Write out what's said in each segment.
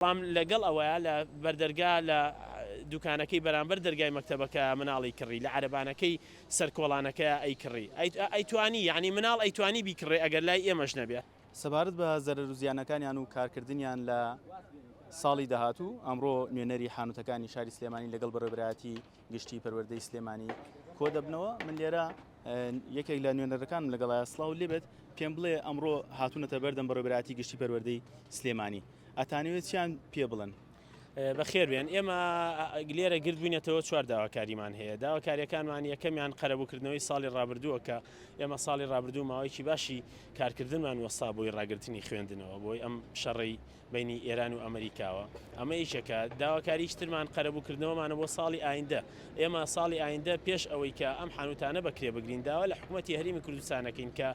بەڵام لەگەڵ ئەوەیا لە بەردەرگا لە دوکانەکەی بەرامبەر دەرگای مەکتەبەکە مناڵی کڕی، لە عەرەبانەکەی سەر کۆڵانەکەیا ئەیکڕی. ئەیتوانی، یەعنی مناڵ ئەیتوانی بیکڕێ ئەگەر لای ئێمەش نەبێ. سەبارەت بە زەرەر و زیانەکانیان و کارکردنیان لە ساڵی داهاتوو، ئەمڕۆ نوێنەری حانوتەکانی شاری سلێمانی لەگەڵ بەڕێوەبەرایەتی گشتی پەروەردەی سلێمانی کۆدەبنەوە. من لێرە یەکێک لە نوێنەرەکانم لەگەڵایە، سڵاو لێبێت، پێم بڵێ ئەمڕۆ هاتوونەتە بەردەم بەڕێوەبەرایەتی گشتی پەروەردەی سلێمانی، ئەتانەوێت چیان پێ بڵێن؟ بەخێربێن ئێمە لێرە گردبووینەتەوە چوار داواکاریمان هەیە داواکاریەکانمان یەکەمیان قەرەبووکردنەوەی ساڵی ڕابردووە کە ئێمە ساڵی ڕابردوو ماوەیەکی باشی کارکردنمان وەستا بۆی ڕاگرتنی خوێندنەوە بۆی ئەم شەڕەی بینی ئێران و ئەمریکاوە ئەمە یەکێکە داواکاریی ترمان قەرەبووکردنەوەمانە بۆ ساڵی ئایندە ئێمە ساڵی ئایندە پێش ئەوەی کە ئەم حانوتانە بەکرێ بگرین داوا لە حکوومەتی هەرێمی کوردستانەکەین کە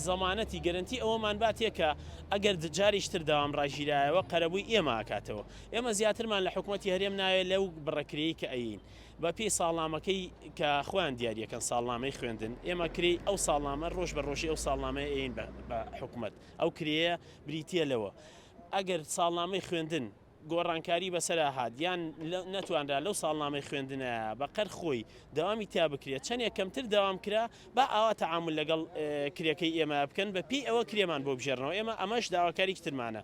زەمانەتی گەرەنتی ئەوەمان باتێ کە ئەگەر جاریش تر داوام ڕاگیرایەوە قەرەبووی ئێمە ئەکاتەوە ئێمە زیاترمان لە حکوومەتی هەرێم ناوێت لەو بڕەکرێی کە ئەین بە پێی ساڵنامەکەی کە خۆیان دیاریەکەن ساڵنامەی خوێندن ئێمە کرێی ئەو ساڵنامە ڕۆژ بە ڕۆژی ئەو ساڵنامەیە ئەین بە حکوومەت ئەو کرێیە بریتە لەوە ئەگەر ساڵنامەی خوێندن گۆڕانکاری بەسەرا هات یان نەتوانرا لەو ساڵنامەی خوێندنە بە قەر خۆی دەوامی تیا بکرێت چەندێک کەمتر دەوام کرا با ئاوا تەعامول لەگەڵ کرێکەی ئێمە بکەن بە پێی ئەوە کرێمان بۆ بژێرنەوە ئێمە ئەمەش داواکاریکی ترمانە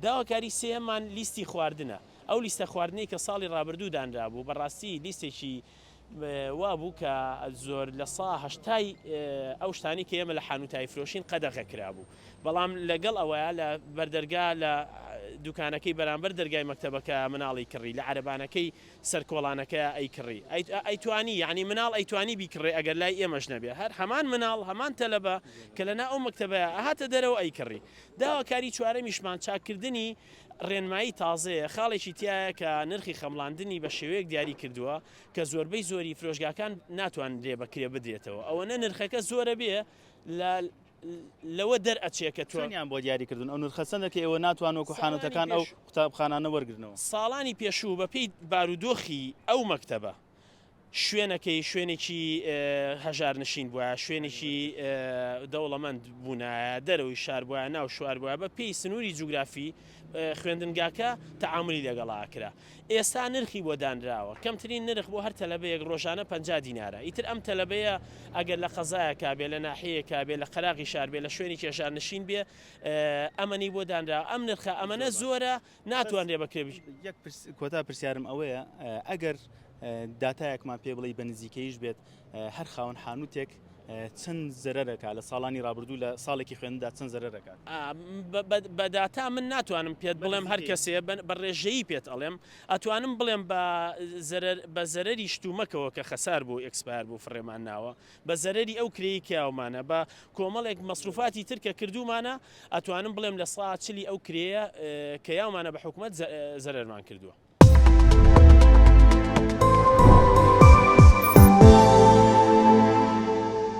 داواکاری سێیەممان لیستی خواردنە ئەو لیستە خواردنەی کە ساڵی ڕابردوو دانرابوو بەڕاستی لیستێکی وابوو کە زۆر لە سا هەشتای ئەو شتانەی کە ئێمە لە حانووت ئەیفرۆشین قەدەغە کرابوو بەڵام لەگەڵ ئەوەیا لە بەردەرگا لە دوکانەکەی بەرامبەر دەرگای مەکتەبەکە مناڵی کڕی لە عەرەبانەکەی سەر کۆڵانەکە ئەیکڕی ئەیتوانی یعنی مناڵ ئەیتوانی بیکڕێ ئەگەر لای ئێمەش نەبێ هەر هەمان مناڵ هەمان تەلەبە کە لەنا ئەو مەکتەبەیە ئەهاتە دەرەوە ئەیکڕی داواکاری چوارەمیشمان چاککردنی ڕێنمایی تازەیە، خاڵێکی تیایە کە نرخی خەمڵاندنی بە شێوەیەک دیاری کردووە کە زۆربەی زۆری فرۆشگاکان ناتوانرێ بە کرێ بدرێتەوە، ئەوەنە نرخەکە زۆرە بێ لە لەوە دەرئەچێ کە تۆ. چۆنیان بۆ دیاری کردوون ئەو نرخە چەندە کە ئێوە ناتوان وەکو حانوتەکان ئەو قوتابخانانە وەرگرنەوە؟ ساڵانی پێشوو بە پێی بارودۆخی ئەو مەکتەبە شوێنەکەی شوێنێکی هەژارنشین بوایە، شوێنێکی دەوڵەمەند بوونایە، دەرەوەی شار بوایە، ناو شار بوایە، بە پێی سنووری جوگرافی خوێندنگاکە تەعامولی لەگەڵا ئەکرا. ئێستا نرخی بۆ دانراوە، کەمترین نرخ بۆ هەر تەلەبەیەک ڕۆژانە 50 دینارە. ئیتر ئەم تەلەبەیە ئەگەر لە قەزایەکا بێ، لە ناحیەیەکا بێ، لە قەراغی شار بێ، لە شوێنێکی هەژارنشین بێ، ئەمەنی بۆ دانراوە. ئەم نرخە ئەمەنە زۆرە، ناتوانرێ بە کرێ یەک کۆتا پرسیارم ئەوەیە ئەگەر داتایەکمان پێ بڵێی بە نزیکەیش بێت هەر خاوەن حانوتێک چەند زەرەرەکە لە ساڵانی ڕابردوو لە ساڵێکی خوێندا چەند زەرەرەکات بە داتا من ناتوانم پێت بڵێم هەر کەسێ بە ڕێژەیی پێت ئەڵێم ئەتوانم بڵێم بە زەرەر بە زەرەری شتومەکەوە کە خەسار بوو expire بوو فڕێمان ناوە بە زەرەری ئەو کرێی کەیاومانە بە کۆمەڵێک مەسروفاتی تر کە کردوومانە ئەتوانم بڵێم لە سا چلی ئەو کرێیە کە یاومانە بە حکومەت زەرەرمان کردووە.